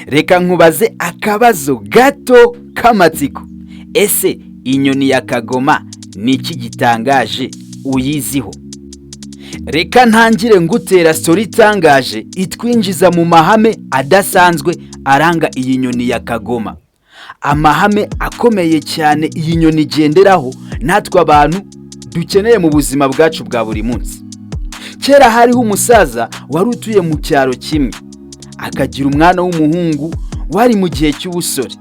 Reka nkubaze akabazo gato k'amatsiko. Ese inyoni ya kagoma ni iki gitangaje uyiziho? Reka ntangire ngutera story itangaje itwinjiza mu mahame adasanzwe aranga iyi nyoni ya kagoma, amahame akomeye cyane iyi nyoni igenderaho natwe abantu dukeneye mu buzima bwacu bwa buri munsi. Kera hariho umusaza wari utuye mu cyaro kimwe, akagira umwana w'umuhungu wari mu gihe cy'ubusore.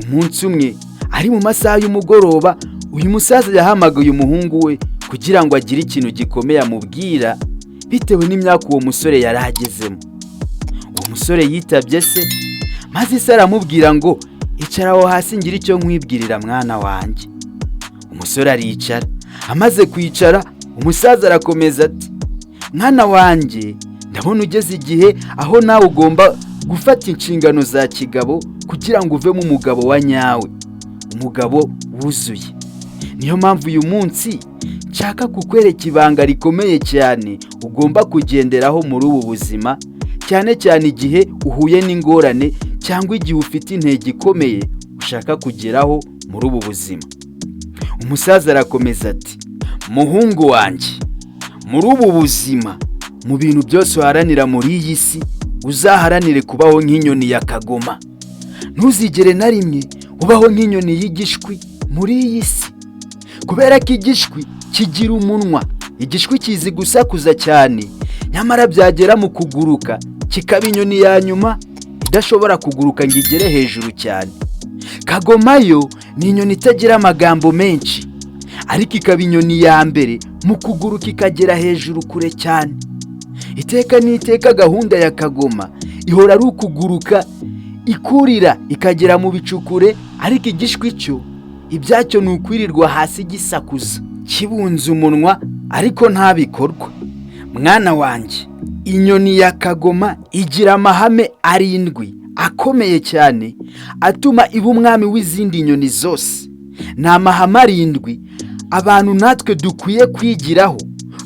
Umunsi umwe ari mu masaha y'umugoroba, uyu musaza yahamagaye umuhungu we kugira ngo agire ikintu gikomeye amubwira bitewe n'imyaka uwo musore yari agezemo. Uwo musore yitabye se, maze se aramubwira ngo: "Icara aho hasi ngire icyo nkwibwirira, mwana wanjye." Umusore aricara. Amaze kwicara, umusaza arakomeza ati: "Mwana wanjye, ndabona ugeze igihe aho nawe ugomba gufata inshingano za kigabo kugira ngo uvemo umugabo wa nyawe, umugabo wuzuye. Niyo mpamvu uyu munsi nshaka kukwereka ibanga rikomeye cyane ugomba kugenderaho muri ubu buzima, cyane cyane igihe uhuye n'ingorane cyangwa igihe ufite intego ikomeye ushaka kugeraho muri ubu buzima." Umusaza arakomeza ati: "Muhungu wanjye, muri ubu buzima, mu bintu byose uharanira muri iyi si, uzaharanire kubaho nk'inyoni ya kagoma. Ntuzigere na rimwe ubaho nk'inyoni y'igishwi muri iyi si, kubera ko igishwi kigira umunwa. Igishwi kizi gusakuza cyane, nyamara byagera mu kuguruka kikaba inyoni ya nyuma idashobora kuguruka ngo igere hejuru cyane. Kagoma yo ni inyoni itagira amagambo menshi, ariko ikaba inyoni ya mbere mu kuguruka ikagera hejuru kure cyane. Iteka n'iteka gahunda ya kagoma ihora ari ukuguruka, ikurira ikagera mu bicu kure, ariko igishwi cyo ibyacyo ni ukwirirwa hasi gisakuza kibunze umunwa, ariko ntabikorwa. Mwana wanjye, inyoni ya kagoma igira amahame arindwi akomeye cyane atuma iba umwami w'izindi nyoni zose. Ni amahame arindwi abantu natwe dukwiye kwigiraho,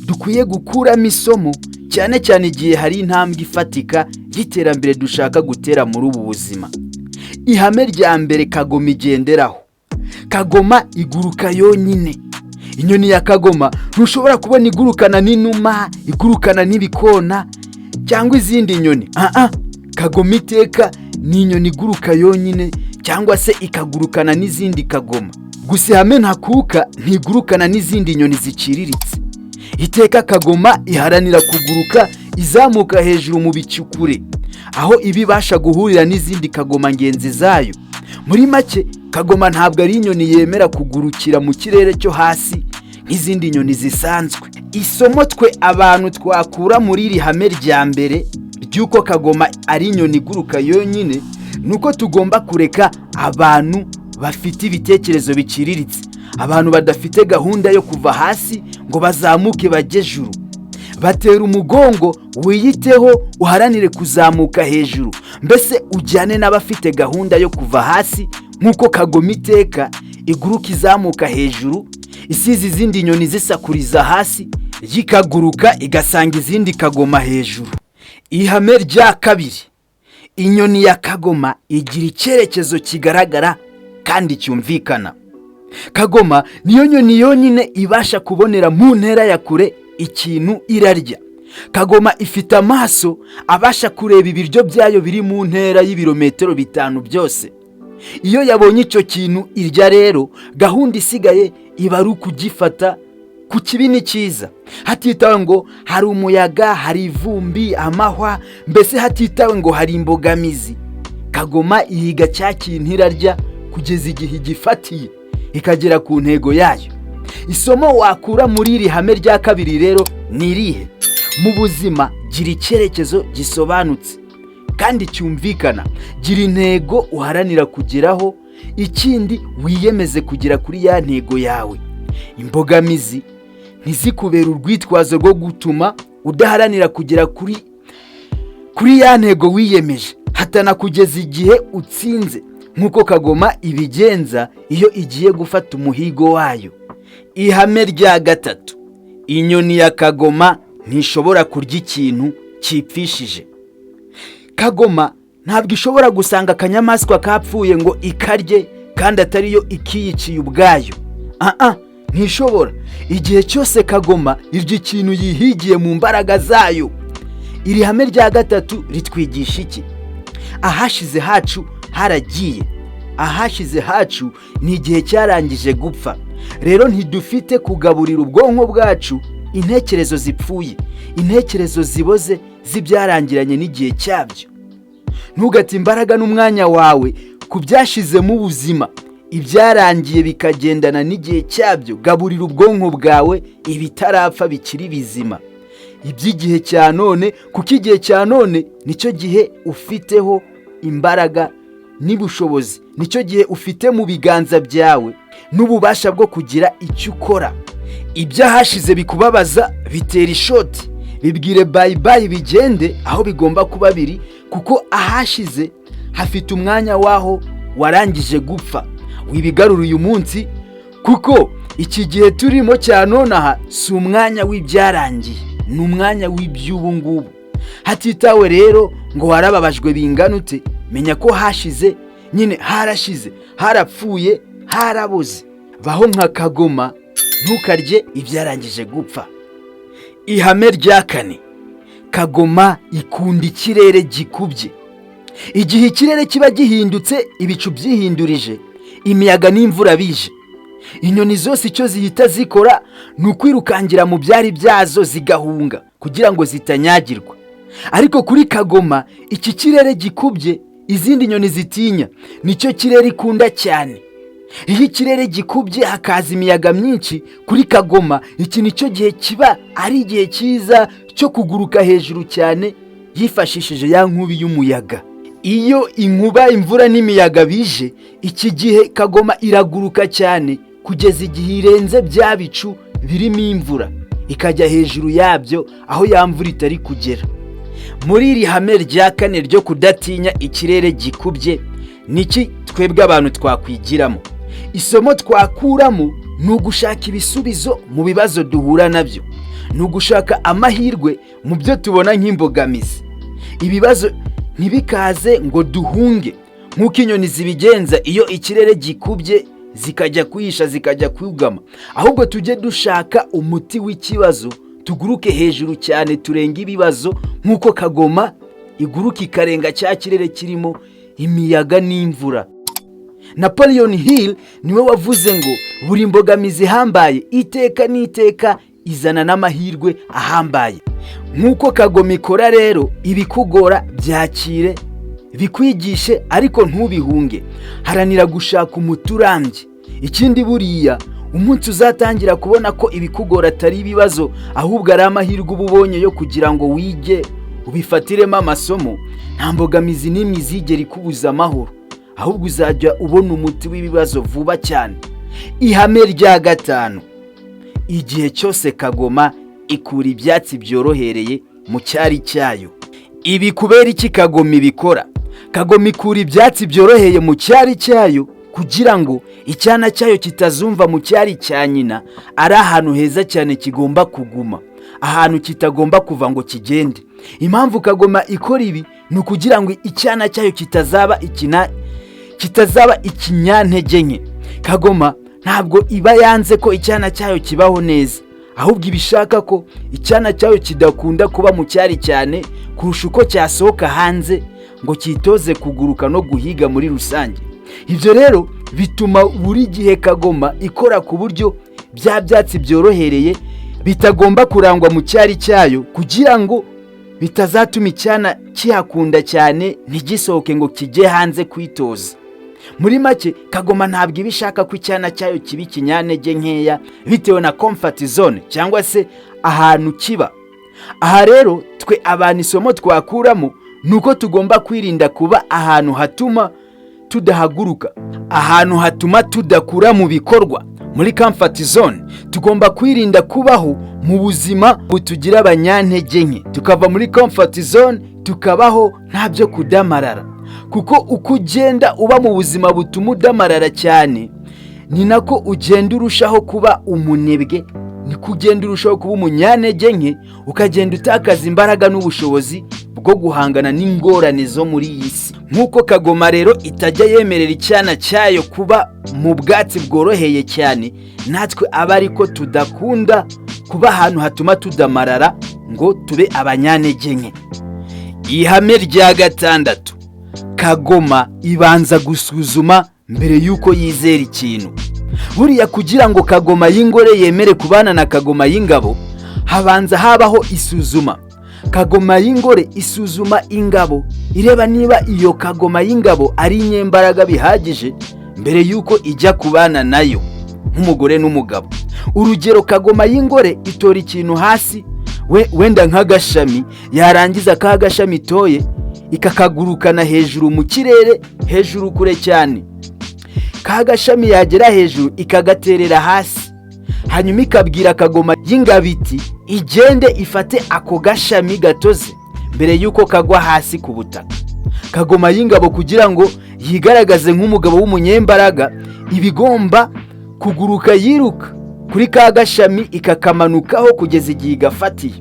dukwiye gukuramo isomo, cyane cyane igihe hari intambwe ifatika y'iterambere dushaka gutera muri ubu buzima. Ihame rya mbere kagoma igenderaho: kagoma iguruka yonyine. Inyoni ya kagoma ntushobora kubona igurukana n'inuma, igurukana n'ibikona cyangwa izindi nyoni. Aha kagoma iteka ni inyoni iguruka yonyine cyangwa se ikagurukana n'izindi kagoma. Gusa ihame ntakuka, ntigurukana n'izindi nyoni ziciriritse. Iteka kagoma iharanira kuguruka izamuka hejuru mu bicu kure, aho iba ibasha guhurira n'izindi kagoma ngenzi zayo. Muri make, kagoma ntabwo ari inyoni yemera kugurukira mu kirere cyo hasi nk'izindi nyoni zisanzwe. Isomo twe abantu twakura muri iri hame rya mbere ry'uko kagoma ari inyoni iguruka yonyine ni uko tugomba kureka abantu bafite ibitekerezo biciriritse, abantu badafite gahunda yo kuva hasi ngo bazamuke bajye juru. Batera umugongo, wiyiteho, uharanire kuzamuka hejuru, mbese ujyane n'abafite gahunda yo kuva hasi, nk'uko kagoma iteka iguruka izamuka hejuru isize izindi nyoni zisakuriza hasi, yikaguruka igasanga izindi kagoma hejuru. Ihame rya kabiri: inyoni ya kagoma igira icyerekezo kigaragara kandi cyumvikana. Kagoma niyo nyoni yonyine ibasha kubonera mu ntera ya kure ikintu irarya. Kagoma ifite amaso abasha kureba ibiryo byayo biri mu ntera y'ibirometero 5 byose. Iyo yabonye icyo kintu irya rero, gahunda isigaye iba ari ukugifata ku kibi ni cyiza, hatitawe ngo hari umuyaga, hari ivumbi, amahwa, mbese hatitawe ngo hari imbogamizi. Kagoma ihiga cya kintu irarya kugeza igihe igifatiye, ikagera ku ntego yayo. Isomo wakura muri iri hame rya kabiri rero ni irihe? Mu buzima, gira icyerekezo gisobanutse kandi cyumvikana, gira intego uharanira kugeraho, ikindi wiyemeze kugera kuri ya ntego yawe. Imbogamizi ntizikubere urwitwazo rwo gutuma udaharanira kugera kuri ya ntego wiyemeje. Hatana kugeza igihe utsinze, nk'uko kagoma ibigenza iyo igiye gufata umuhigo wayo. Ihame rya gatatu: inyoni ya kagoma ntishobora kurya ikintu cyipfishije. Kagoma ntabwo ishobora kurya ikintu cyipfishije. Ntabwo ishobora gusanga akanyamaswa kapfuye ngo ikarye kandi atariyo ikiyiciye ubwayo. Ah, ntishobora. Igihe cyose kagoma irya ikintu yihigiye mu mbaraga zayo. Iri hame rya gatatu ritwigisha iki? Ahashize hacu haragiye. Ahashize hacu ni igihe cyarangije gupfa. Rero ntidufite kugaburira ubwonko bwacu intekerezo zipfuye, intekerezo ziboze z'ibyarangiranye n'igihe cyabyo. Ntugate imbaraga n'umwanya wawe ku byashizemo ubuzima, ibyarangiye bikagendana n'igihe cyabyo. Gaburira ubwonko bwawe ibitarapfa bikiri bizima, iby'igihe cya none, kuko igihe cya none nicyo gihe ufiteho imbaraga n'ubushobozi, nicyo gihe ufite mu biganza byawe n'ububasha bwo kugira icyo ukora. Iby'ahashize bikubabaza, bitera ishoti, bibwire bye bye, bigende aho bigomba kuba biri, kuko ahashize hafite umwanya w'aho warangije gupfa. Wibigarura uyu munsi, kuko iki gihe turimo cya nonaha si umwanya w'ibyarangiye, ni umwanya w'iby'ubu ngubu. Hatitawe rero ngo warababajwe bingana ute, menya ko hashize nyine, harashize, harapfuye, haraboze. Baho nka kagoma, ntukarye ibyarangije gupfa. Ihame rya kane: kagoma ikunda ikirere gikubye. Igihe ikirere kiba gihindutse, ibicu byihindurije, imiyaga n'imvura bije, inyoni zose icyo zihita zikora ni ukwirukangira mu byari byazo, zigahunga kugira ngo zitanyagirwa. Ariko kuri kagoma, iki kirere gikubye izindi nyoni zitinya nicyo kirere ikunda cyane. Iyo ikirere gikubye, hakaza imiyaga myinshi, kuri kagoma iki nicyo gihe kiba ari igihe cyiza cyo kuguruka hejuru cyane yifashishije ya nkubi y'umuyaga. Iyo inkuba, imvura n'imiyaga bije, iki gihe kagoma iraguruka cyane kugeza igihe irenze bya bicu birimo imvura, ikajya hejuru yabyo aho ya mvura itari kugera. Muri iri hame rya kane ryo kudatinya ikirere gikubye, niki twebwe abantu twakwigiramo? Isomo twakuramo ni ugushaka ibisubizo mu bibazo duhura nabyo, ni ugushaka amahirwe mu byo tubona nk'imbogamizi. Ibibazo ntibikaze ngo duhunge nk'uko inyoni zibigenza iyo ikirere gikubye, zikajya kwihisha, zikajya kugama. Ahubwo tujye dushaka umuti w'ikibazo, tuguruke hejuru cyane, turenga ibibazo nk'uko kagoma iguruka ikarenga cya kirere kirimo imiyaga n'imvura. Napoleon Hill niwe wavuze ngo buri mbogamizi ihambaye iteka n'iteka izana n'amahirwe ahambaye. Nk'uko kagoma ikora rero, ibikugora byakire, bikwigishe, ariko ntubihunge. Haranira gushaka umuti urambye. Ikindi, buriya umunsi uzatangira kubona ko ibikugora atari ibibazo, ahubwo ari amahirwe uba ubonye yo kugira ngo wige, ubifatiremo amasomo, nta mbogamizi n'imwe izigera ikubuza amahoro, ahubwo uzajya ubona umuti w'ibibazo vuba cyane. Ihame rya gatanu: igihe cyose kagoma ikura ibyatsi byorohereye mu cyari cyayo. Ibi kubera iki kagoma ibikora? Kagoma ikura ibyatsi byoroheye mu cyari cyayo kugira ngo icyana cyayo kitazumva mu cyari cya nyina ari ahantu heza cyane kigomba kuguma, ahantu kitagomba kuva ngo kigende. Impamvu kagoma ikora ibi ni ukugira ngo icyana cyayo kitazaba ikinyantege nke. Kagoma ntabwo iba yanze ko icyana cyayo kibaho neza, ahubwo iba ishaka ko icyana cyayo kidakunda kuba mu cyari cyane kurusha uko cyasohoka hanze ngo cyitoze kuguruka no guhiga muri rusange. Ibyo rero bituma buri gihe kagoma ikora ku buryo bya byatsi byorohereye bitagomba kurangwa mu cyari cyayo, kugira ngo bitazatuma icyana kihakunda cyane, ntigisohoke ngo kijye hanze kwitoza. Muri make, kagoma ntabwo iba ishaka ko icyana cyayo kiba ikinyantege nkeya bitewe na comfort zone cyangwa se ahantu kiba. Aha rero twe abantu isomo twakuramo ni uko tugomba kwirinda kuba ahantu hatuma tudahaguruka, ahantu hatuma tudakura mu bikorwa, muri comfort zone. Tugomba kwirinda kubaho mu buzima butugira abanyantege nke, tukava muri comfort zone, tukabaho nta byo kudamarara, kuko uko ugenda uba mu buzima butuma udamarara cyane, ni nako ugenda urushaho kuba umunebwe, niko ugenda urushaho kuba umunyantege nke, ukagenda utakaza imbaraga n'ubushobozi bwo bwo guhangana n'ingorane zo muri iyi si. Nk'uko kagoma rero itajya yemerera icyana cyayo kuba mu bwatsi bworoheye cyane, natwe aba ariko tudakunda kuba ahantu hatuma tudamarara ngo tube abanyantege nke. Ihame rya gatandatu: kagoma ibanza gusuzuma mbere y'uko yizera ikintu. Buriya kugira ngo kagoma y'ingore yemere kubana na kagoma y'ingabo, habanza habaho isuzuma. Kagoma y'ingore isuzuma ingabo, ireba niba iyo kagoma y'ingabo ari inyembaraga bihagije mbere y'uko ijya kubana nayo nk'umugore n'umugabo. Urugero, kagoma y'ingore itora ikintu hasi, wenda nk'agashami, yarangiza ka gashami itoye ikakagurukana hejuru mu kirere, hejuru kure cyane. Ka gashami yagera hejuru ikagaterera hasi, hanyuma ikabwira kagoma y'ingabo iti igende ifate ako gashami gatoze mbere y'uko kagwa hasi ku butaka. Kagoma y'ingabo, kugira ngo yigaragaze nk'umugabo w'umunyembaraga, iba igomba kuguruka yiruka kuri ka gashami, ikakamanukaho kugeza igihe igafatiye,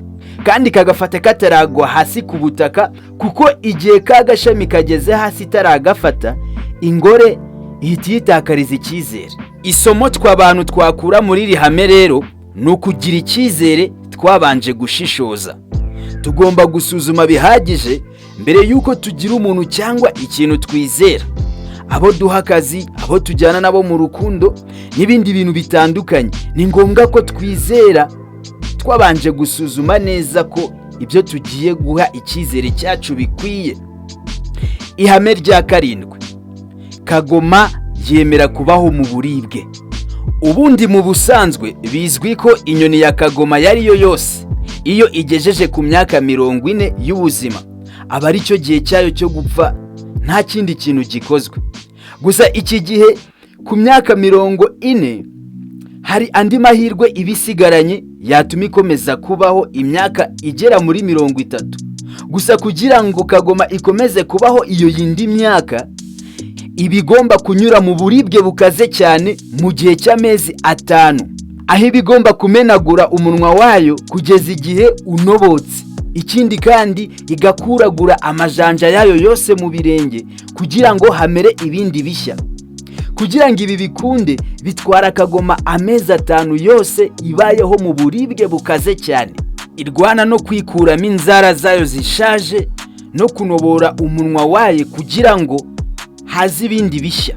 kandi kagafata kataragwa hasi ku butaka, kuko igihe ka gashami kageze hasi itaragafata, ingore ihita iyitakariza icyizere. Isomo tw'abantu twakura muri iri hame rero ni ukugira icyizere twabanje gushishoza. Tugomba gusuzuma bihagije mbere y'uko tugira umuntu cyangwa ikintu twizera, abo duha akazi, abo tujyana nabo mu rukundo n'ibindi bintu bitandukanye. Ni ngombwa ko twizera twabanje gusuzuma neza ko ibyo tugiye guha icyizere cyacu bikwiye. Ihame rya karindwi: kagoma yemera kubaho mu buribwe. Ubundi mu busanzwe bizwi ko inyoni ya kagoma iyo ari yo yose, iyo igejeje ku myaka 40 y'ubuzima, aba ari cyo gihe cyayo cyo gupfa nta kindi kintu gikozwe. Gusa iki gihe ku myaka 40 hari andi mahirwe iba isigaranye yatuma ikomeza kubaho imyaka igera muri 30. Gusa kugira ngo kagoma ikomeze kubaho iyo yindi myaka, iba igomba kunyura mu buribwe bukaze cyane mu gihe cy'amezi 5, aho iba igomba kumenagura umunwa wayo kugeza igihe unobotse. Ikindi kandi, igakuragura amajanja yayo yose mu birenge kugira ngo hamere ibindi bishya. Kugira ngo ibi bikunde, bitwara kagoma amezi 5 yose ibayeho mu buribwe bukaze cyane, irwana no kwikuramo inzara zayo zishaje no kunobora umunwa wayo kugira ngo haze ibindi bishya.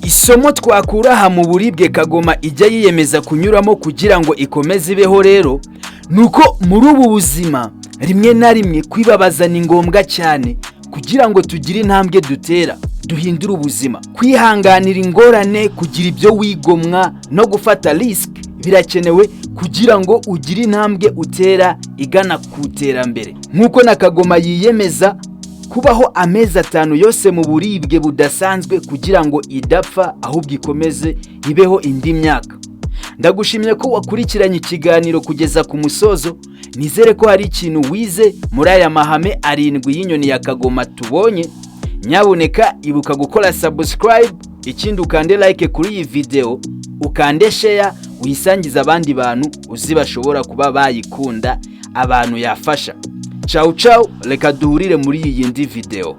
Isomo twakura aha mu buribwe kagoma ijya yiyemeza kunyuramo kugira ngo ikomeze ibeho rero, ni uko muri ubu buzima rimwe na rimwe kwibabaza ni ngombwa cyane kugira ngo tugire intambwe dutera duhindure ubuzima. Kwihanganira ingorane, kugira ibyo wigomwa no gufata risk birakenewe kugira ngo ugire intambwe utera igana ku iterambere, nk'uko na kagoma yiyemeza kubaho amezi 5 yose mu buribwe budasanzwe kugira ngo idapfa, ahubwo ikomeze ibeho indi myaka. Ndagushimye ko wakurikiranye ikiganiro kugeza ku musozo. Nizere ko hari ikintu wize muri aya mahame arindwi y'inyoni ya kagoma tubonye. Nyabuneka ibuka gukora subscribe, ikindi ukande like kuri iyi video, ukande share, uyisangize abandi bantu uzi bashobora kuba bayikunda, abantu yafasha. Ciao ciao, reka duhurire muri iyi yindi video.